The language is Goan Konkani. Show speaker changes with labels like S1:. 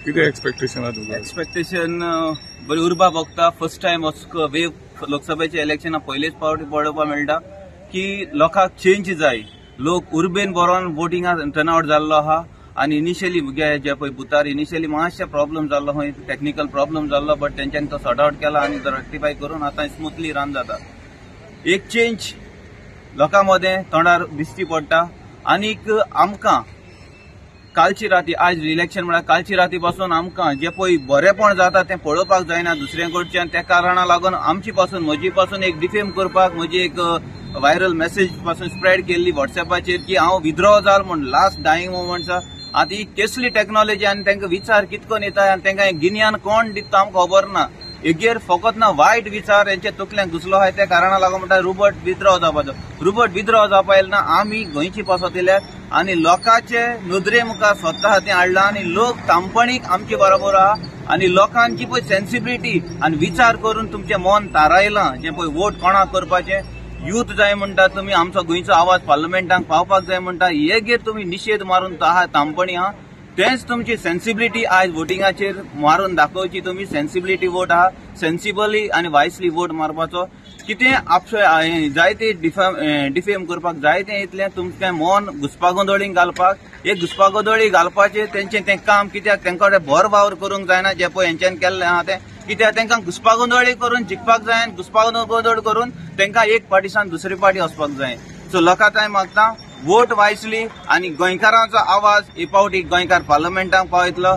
S1: कितें एक्सपेक्टेशन आहा तुका?
S2: एक्सपेक्टेशन बरी उर्बा भोगता. फर्स्ट टायम असो वेव लोकसभेचे इलेक्शना पयलेच फावटी पळोवपाक मेळटा की लोकांक चेंज जाय. लोक उर्बेन बरोवन वोटिंगा टर्न आवट जाल्लो आहा आनी इनिशियली मुगे जे पळय बुथार इनिशियली मातशे प्रॉब्लम जाल्लो, खंय टॅक्निकल प्रॉब्लम जाल्लो, बट तेंच्यांनी तो सॉर्ट आवट केला आनी तो रेक्टिफाय करून आतां स्मुथली रन जाता. एक चेंज लोकां मदें तोंडार दिश्टी पडटा. आनीक आमकां कालची राती, आयज इलेक्शन म्हळ्यार कालची राती पासून आमकां जे पळय बरेपण जाता तें पळोवपाक जायना दुसऱ्या कडच्यान. त्या कारणा लागून आमची पासून, म्हजी पासून एक डिफेम करपाक म्हजी एक व्हायरल मेसेज पासून स्प्रेड केल्ली वॉट्सॅपाचेर की हांव विद्रॉ जाल म्हूण लास्ट डायींग मोमेंट्सा. आतां ही केसली टॅक्नोलॉजी आनी तांकां विचार कितकोन येता आनी तांकां गिन्यान कोण दिता आमकां खबर ना. एगेर फकत ना वायट विचार हेंच्या तकल्यांक घुसलो आहा. त्या कारणा लागून म्हणटा रुबर्ट विद्रॉ जावपाचो. रुबर्ट विद्रॉ जावपा येयलो ना. आमी गोंयची पासत येयल्यात आनी लोकांचे नदरे मुखार स्वता तें हाडलां आनी लोक तांपणीक आमचे बरोबर आहा आनी लोकांची पळय सेन्सिबिलिटी आनी विचार करून तुमचें मन थारायलां जें पळय वोट कोणाक करपाचें. यूथ जाय म्हणटा तुमी, आमचो गोंयचो आवाज पार्लमेंटाक पावपाक जाय म्हणटा, हेगेर तुमी निशेध मारून तो आहा तांपणी आहा. तेंच तुमची सेन्सिबिलिटी आयज वोटिंगाचेर मारून दाखोवची. तुमी सेन्सिबिलिटी वोट आहा, सेन्सिबली आनी वायसली वोट मारपाचो. कितें आपशे जायते डिफेम करपाक जायतें येतलें, तुमचें मन घुस्पागोंदळीक घालपाक. एक घुस्पागोंदळी घालपाचें तेंचें तें काम, कित्याक तेंकां भर वावर करूंक जायना जें पळय हेंच्यान केल्लें आहा तें. कित्याक तेंकां घुस्पागोंदळी करून जिखपाक जाय आनी घुस्पागोंदळ करून तेंकां एक पार्टीसान दुसरी पार्टी वचपाक जाय. सो लोकां हांव मागता वोट वायसली आनी गोंयकारांचो आवाज हे फावटी गोंयकार पार्लमेंटाक पावयतलो.